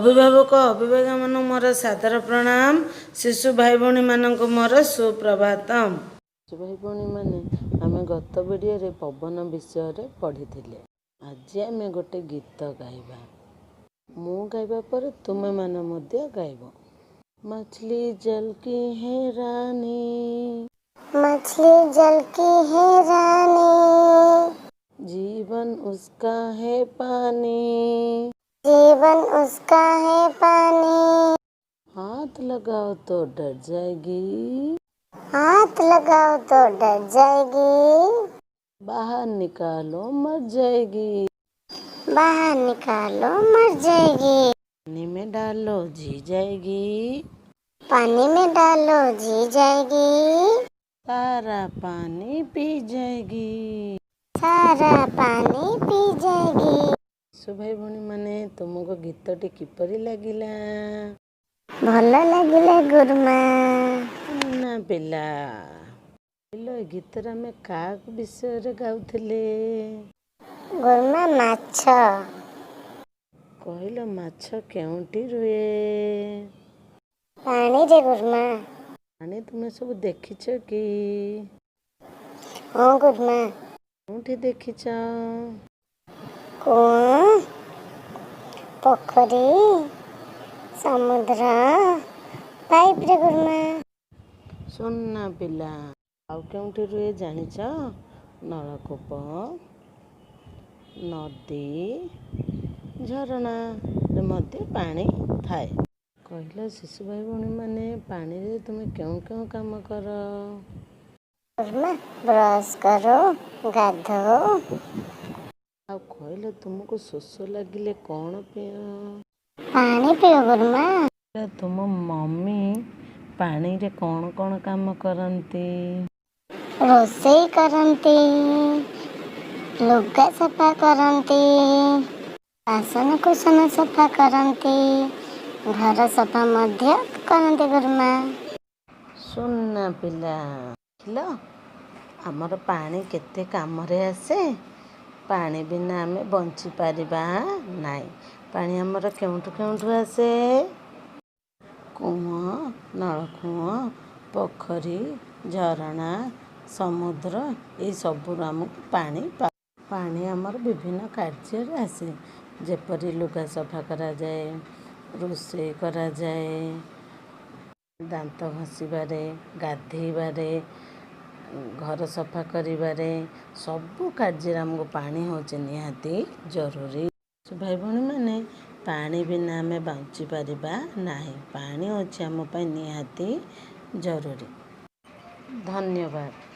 ଅଭିଭାବକ ଅଭିଭାବିକାମାନଙ୍କୁ ମୋର ସାଦର ପ୍ରଣାମ। ଶିଶୁ ଭାଇ ଭଉଣୀମାନଙ୍କୁ ମୋର ସୁପ୍ରଭାତମ। ଶିଶୁ ଭାଇ ଭଉଣୀମାନେ, ଆମେ ଗତ ଭିଡ଼ିଓରେ ପବନ ବିଷୟରେ ପଢ଼ିଥିଲେ। ଆଜି ଆମେ ଗୋଟେ ଗୀତ ଗାଇବା। ମୁଁ ଗାଇବା ପରେ ତୁମେମାନେ ମଧ୍ୟ ଗାଇବ। मछली जल की है रानी। मछली जल की है रानी। जीवन उसका है पानी। जीवन उसका है पानी। हाथ लगाओ तो डर जाएगी। हाथ लगाओ तो डर जाएगी। बाहर निकालो, मर जाएगी। बाहर निकालो, मर जाएगी। पानी में डालो, जी जाएगी। पानी में डालो, जी जाएगी। सारा पानी पी जाएगी। सारा पानी पी जाएगी। ଶିଶୁ ଭାଇ ଭଉଣୀମାନେ, ତୁମକୁ ଗୀତଟି କିପରି ଲାଗିଲା? ଭଲ ଲାଗିଲା, ଗୁରୁମା। ନା ପିଲା, କହିଲ, ଏ ଗୀତରେ ଆମେ କାହା ବିଷୟରେ ଗାଉଥିଲେ? ଗୁରୁମା, ମାଛ। କହିଲ, ମାଛ କେଉଁଠି ରୁହେ? ପାଣିରେ, ଗୁରୁମା। ପାଣି ତୁମେ ସବୁ ଦେଖିଛ କି? ହଁ, ଗୁରୁମା। କେଉଁଠି ଦେଖିଛ? କୂଅ, ପୋଖରୀ, ସମୁଦ୍ର, ପାଇପରେ, ଗୁରୁମା। ଶୁଣ ପିଲା, ଆଉ କେଉଁଠି ରୁହେ ଜାଣିଛ? ନଳକୂପ, ନଦୀ, ଝରଣାରେ ମଧ୍ୟ ପାଣି ଥାଏ। କହିଲ ଶିଶୁ ଭାଇ ଭଉଣୀମାନେ, ପାଣିରେ ତୁମେ କେଉଁ କେଉଁ କାମ କର? ଗୁରୁମା, ବ୍ରଶ କରୁ, ଗାଧଉ। ଆଉ କହିଲ, ତୁମକୁ ଶୋଷ ଲାଗିଲେ କ'ଣ ପିଅ? ପାଣି ପିଉ, ଗୁରୁମା। ତୁମ ମମି ପାଣିରେ କ'ଣ କ'ଣ କାମ କରନ୍ତି? ରୋଷେଇ କରନ୍ତି, ଲୁଗା ସଫା କରନ୍ତି, ବାସନ କୁସନ ସଫା କରନ୍ତି, ଘର ସଫା ମଧ୍ୟ କରନ୍ତି, ଗୁରୁମା। ଶୁଣ ପିଲା, ଦେଖିଲ ଆମର ପାଣି କେତେ କାମରେ ଆସେ। ପାଣି ବିନା ଆମେ ବଞ୍ଚିପାରିବା ନାହିଁ। ପାଣି ଆମର କେଉଁଠୁ କେଉଁଠୁ ଆସେ? କୂଅ, ନଳକୂଅ, ପୋଖରୀ, ଝରଣା, ସମୁଦ୍ର, ଏଇସବୁରୁ ଆମକୁ ପାଣି। ପାଣି ଆମର ବିଭିନ୍ନ କାର୍ଯ୍ୟରେ ଆସେ, ଯେପରି ଲୁଗା ସଫା କରାଯାଏ, ରୋଷେଇ କରାଯାଏ, ଦାନ୍ତ ଘଷିବାରେ, ଗାଧେଇବାରେ, ଘର ସଫା କରିବାରେ, ସବୁ କାର୍ଯ୍ୟରେ ଆମକୁ ପାଣି ହେଉଛି ନିହାତି ଜରୁରୀ। ଭାଇ ଭଉଣୀମାନେ, ପାଣି ବିନା ଆମେ ବଞ୍ଚିପାରିବା ନାହିଁ। ପାଣି ହେଉଛି ଆମ ପାଇଁ ନିହାତି ଜରୁରୀ। ଧନ୍ୟବାଦ।